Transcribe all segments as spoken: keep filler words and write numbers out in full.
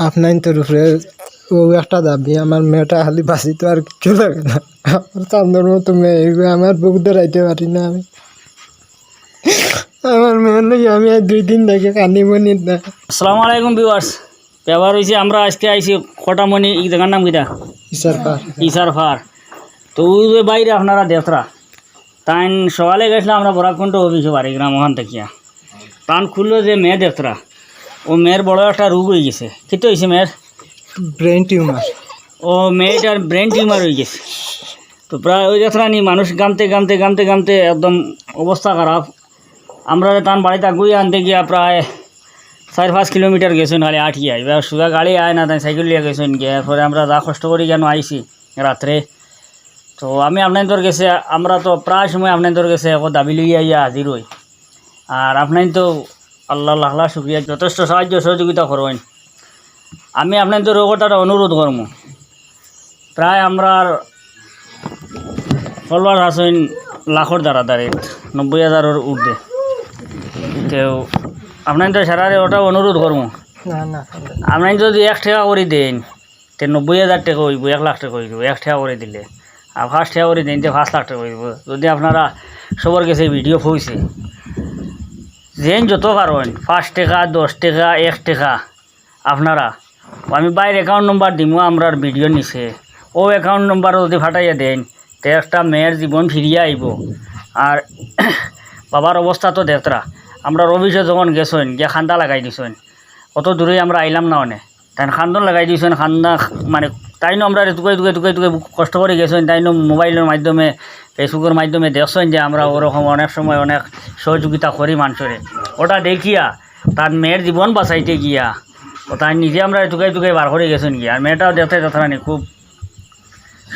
আপনাইনতর উপরে অউ একটা দাবি, আমার মেয়েটা খালি বাঁচিতো, আর কিচ্ছু লাগে না। আমার চান্দর মতো মেয়ে, এগু আমার বুক ধরাইতে পারি না আমি। আমার মেয়ের লাগি আমি আজ দুই দিন থাকি কান্দি মনির না। আসসালামু আলাইকুম viewers, ব্যাপার অইছে আমরা আজকে আইছি কটামনি, ই জাগার নাম কিতা? ইসার পার। ইসার পার। তো অউ যে বাইরে আপনারা দেখরা, তাইন সকালে গেছলা আমরা বরাককুণ্ঠ অফিসো বাড়ি গ্রাম ওখান থাকিয়া। তান খুললো যে মেয়ে দেখরা, অউ মেয়ের বড় একটা রোগ অইগেছে। কিতা অইছে মেয়ের? Brain tumor। ও মেয়েটার brain tumor অইগেছে। তো প্রায় অউ দেখরা নি মানুষ গামতে গামতে গামতে গামতে একদম অবস্থা খারাপ। আমরা তান বাড়িত আগুইয়া আনতে গিয়া প্রায় চাইর পাঁচ কিলোমিটার গেছইন খালি আটিয়া। এবার সুজা গাড়ি আয় না, তাইন সাইকেল লইয়া গেছইন গিয়া। এরপরে আমরা যা কষ্ট করি কেন আইছি রাত্রে। তো আমি আপনাইনতর গেছে, আমরা তো প্রায় সময় আপনাইনতর গেছে একো দাবি লইয়া আইয়া হাজির অই। আর আপনাইনতো আল্লাহ লাখ লাখ শুকরিয়া, যথেষ্ট সাহায্য সহযোগিতা করইন। আমি আপনাইনতর অউ কথাটা অনুরোধ করমু, প্রায় আমরার followers আছইন লাখর ধারাধারি, নব্বই হাজারর ঊর্ধ্বে। তো আপনাইনতর সারারে অটাউ অনুরোধ করমু, না, না, আপনাইনতে যদি এক টেকা করি দেইন, তে নব্বই হাজার টেকা অইবো, এক লাখ টেকা অইবো, এক টেকা করি দিলে। আর পাঁচ টেকা করি দেইন, তে পাঁচ লাখ টেকা অইবো। যদি আপনারা সবর গেছে ভিডিও পৌঁছে, যেইন যত পারইন, পাঁচ টেকা, দশ টেকা, এক টেকা, আপনারা, আমি ভাইর account number দিমু আমরার ভিডিওর নিচে, অউ account number যদি পাঠাইয়া দেইন, তে একটা মেয়ের জীবন ফিরিয়া আইবো। আর বাবার অবস্থা তো দেখরা, আমরার অফিসো যখন গেছইন, গিয়া কান্দা লাগাই দিছইন, অত দূরে আমরা আইলাম না অনে। তাইন কান্দন লাগাই দিছইন, কান্দা মানে তাইনও আমরারে তুকাই তুকাই তুকাই তুকাই কষ্ট করি গেছইন, তাইনও মোবাইলর মাধ্যমে, Facebook-অর মাধ্যমে দেখছইন যে আমরা ওরকম অনেক সময় অনেক সহযোগিতা করি মানষরে। অটা দেখিয়া তার মেয়ের জীবন বাঁচাইতে গিয়া, ও তাই নিজে আমরারে তুকাই তুকাই বার করি গেছইন গিয়া। আর মেয়েটাও দেখতে যথারানি খুব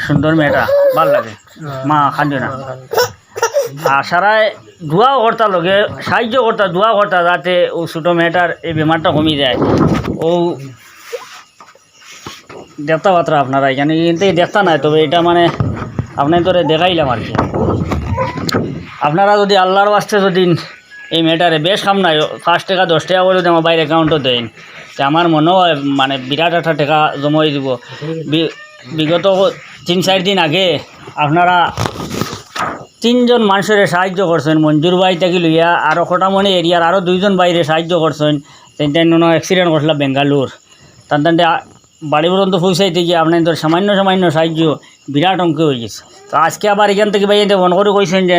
সুন্দর মেয়েটা, ভালা লাগে। মা কান্দিও না। আর সারায় দোয়াও করতা লগে, সাহায্য করতা, দোয়া করতা, যাতে অউ ছোট মেয়েটার এই বেমারটা কমি যায়। অউ দেখতা পাররা আপনারা, এখানে কিন্তু এই দেখতা নাই, তবে ইটা মানে আপনাইনতরে দেখাইলাম আর কি। আপনারা যদি আল্লাহর ওয়াস্তে যদি এই মেয়েটারে, বেশ কাম নাই, পাঁচ টেকা দশ টেকা করি যদি আমার ভাইর account-ও দেইন, তে আমার মনো অয় মানে বিরাট একটা টেকা জমা অই যিবো। বি-, বিগত তিন চাইর দিন আগে আপনারা তিনজন মানষরে সাহায্য করছইন, মঞ্জুর ভাই থাকি লইয়া আরো কটামনি এরিয়ার আরো দুইজন ভাইরে সাহায্য করছইন। তাইন তাইন নু accident করছিলা বেঙ্গালুর, তান তানরে আ-, বাড়ি পর্যন্ত পৌঁছাইতে গিয়া আপনাইনতর সামান্য সামান্য সাহায্য বিরাট অঙ্কে অইগেছে। তো আজকে আবার ইখান থাকি ভাইয়াইন্তে ফোন করি কইছইন যে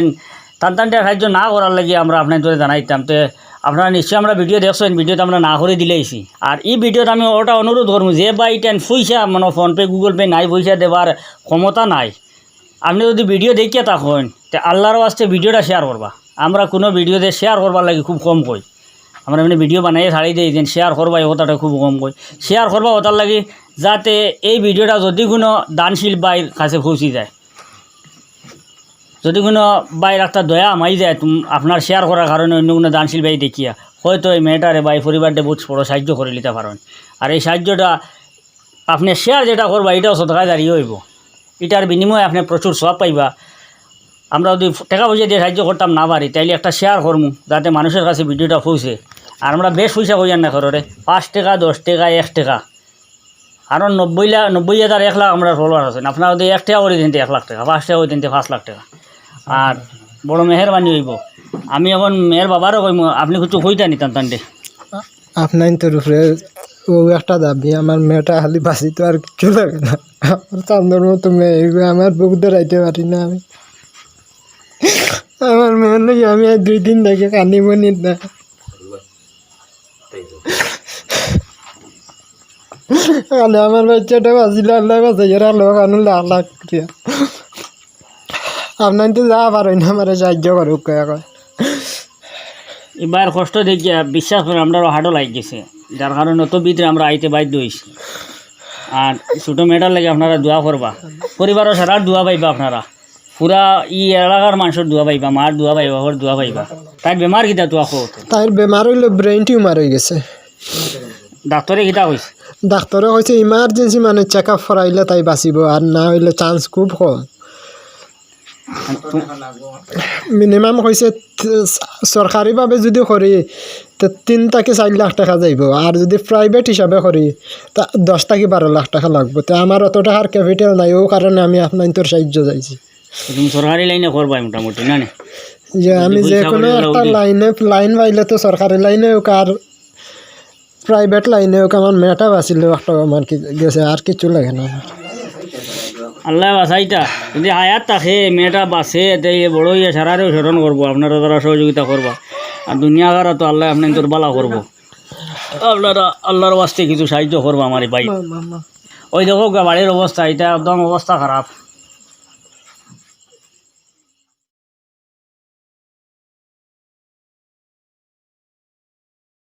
তান তানরে সাহায্য না করার লাগি আমরা আপনাইনতরে জানাইতাম। তে আপনারা নিশ্চয় আমরার ভিডিও দেখছইন, ভিডিওত আমরা না করি দিলাইছি। আর ই ভিডিওত আমি অটা অনুরোধ করমু, যে ভাইটাইন পয়সা মানে PhonePe, Google Pay নাই, পয়সা দেবার ক্ষমতা নাই, আপনে যদি ভিডিও দেখিয়া থাকইন, তে আল্লাহর ওয়াস্তে ভিডিওটা share করবা। আমরা কুনু ভিডিওতে share করবার লাগি খুব কম কই। আমরা এমনে ভিডিও বানাইয়া ছাড়ি দেই, যেন share করবা, এই কথাটা খুব কম কই। Share করবা অটার লাগি, যাতে এই ভিডিওটা যদি কুনু দানশীল ভাইর কাছে পৌঁছি যায়, যদি কুনু ভাইর একটা দয়া হামাই যায়, তুম-, আপনার share করার কারণে অইন্য কুনু দানশীল ভাই দেখিয়া, হয়তো এই মেয়েটারে বা এই পরিবাররে বউত বড় সাহায্য করিলিতা পারইন। আর এই সাহায্যটা আপনে share যেটা করবা, ইটাও সদকা জারিয়া অইবো। ইটার বিনিময়ে আপনে প্রচুর সওয়াব পাইবা। আমরা যদি টেকা পয়সা দিয়া সাহায্য করতাম না পারি, তাইলে একটা share করমু, যাতে মানুষর কাছে ভিডিওটা পৌঁছে। আর আমরা বেশ পয়সা কইয়ার না কারোরে, পাঁচ টেকা, দশ টেকা, এক টেকা, কারণ নব্বই লাখ, নব্বই হাজার, এক লাখ আমরার follower আছইন। আপনারা যদি এক টেকা করি দেইন, তে এক লাখ টেকা, পাঁচ টেকা করি দেইন, তে পাঁচ লাখ টেকা। আর বড় মেহেরবানি অইবো। আমি অখন মেয়ের বাবারে কইমু, আপনে কিছু কইতা নি তান তানরে। আপনাইনতর উপরে অউ একটা দাবি, আমার মেয়েটা খালি বাঁচিতো, আর কিচ্ছু লাগে না। আমার চান্দর মতো মেয়ে, এগু আমার বুক ধরাইতে পারি না আমি। আমার মেয়ের লাগি আমি আজ দুই দিন থাকি কান্দি মনির না। খালি আমার বাচ্চাটা বাঁচিলে আল্লায় বাঁচাইয়ার, আল্লাহ কানুন লাখ লাখ শুকরিয়া। আপনাইনতে যা পারইন আমারে সাহায্য করউক্কা অখন। ইবার কষ্ট দেখিয়া বিশ্বাস করইন, আমরারও heart-ও লাগি গেছে, যার কারণে অত ভিতরে আমরা আইতে বাধ্য অইছি। আর ছোট মেয়েটার লাগি আপনারা দোয়া করবা, পরিবারর সারার দোয়া পাইবা আপনারা, পুরা ই এলাকার মানষর দোয়া পাইবা, মার দোয়া পাইবা, বাবার দোয়া পাইবা। তাইর বেমার কিতা তুয়া কও তো? তাইর বেমার অইলো brain tumor অইগেছে। ডাক্তরে কিতা কইছে? ডাক্তরে কইছে emergency মানে check up করাইলে তাই বাঁচিবো, আর না অইলে chance খুব কম। Minimum কইছে, ত-, সরকারিভাবে যুদি করি, তো তিন থাকি চাইর লাখ টেকা যাইবো। আর যুদি প্রাইভেট হিসাবে করি, তা দশ থাকি বারো লাখ টেকা লাগবো। তো আমার অত টেকার ক্যাপিটাল নাই, অউ কারণে আমি আপনাইনতর সাহায্য চাইছি। তুমি সরকারি লাইনে করবায় মোটামুটি, না নি? যে আমি পয়সা যে কোনো কড়ি একটা লাগবো। লাইনে, লাইন পাইলে তো সরকারি লাইনে অউক আর প্রাইভেট লাইনে অউক, আমার মেয়েটা বাঁচিলে একটা আমার কি গেছে, আর কিচ্ছু লাগে না আমার। আল্লায় বাঁচাইতা, যুদি হায়াত থাকে, মেয়েটা বাঁচে, তে এ বড় অইয়া সারারেও স্মরণ করবো, আপনারা যারা সহযোগিতা করবা। আর দুনিয়া আখেরাতো আল্লায় আপনাইনতর ভালা করবো। আপনারা আল্লার ওয়াস্তে কিছু সাহায্য করবা আমার ভাই। ওই দেখউক্কা বাড়ির অবস্থা, ইটা একদম অবস্থা খারাপ।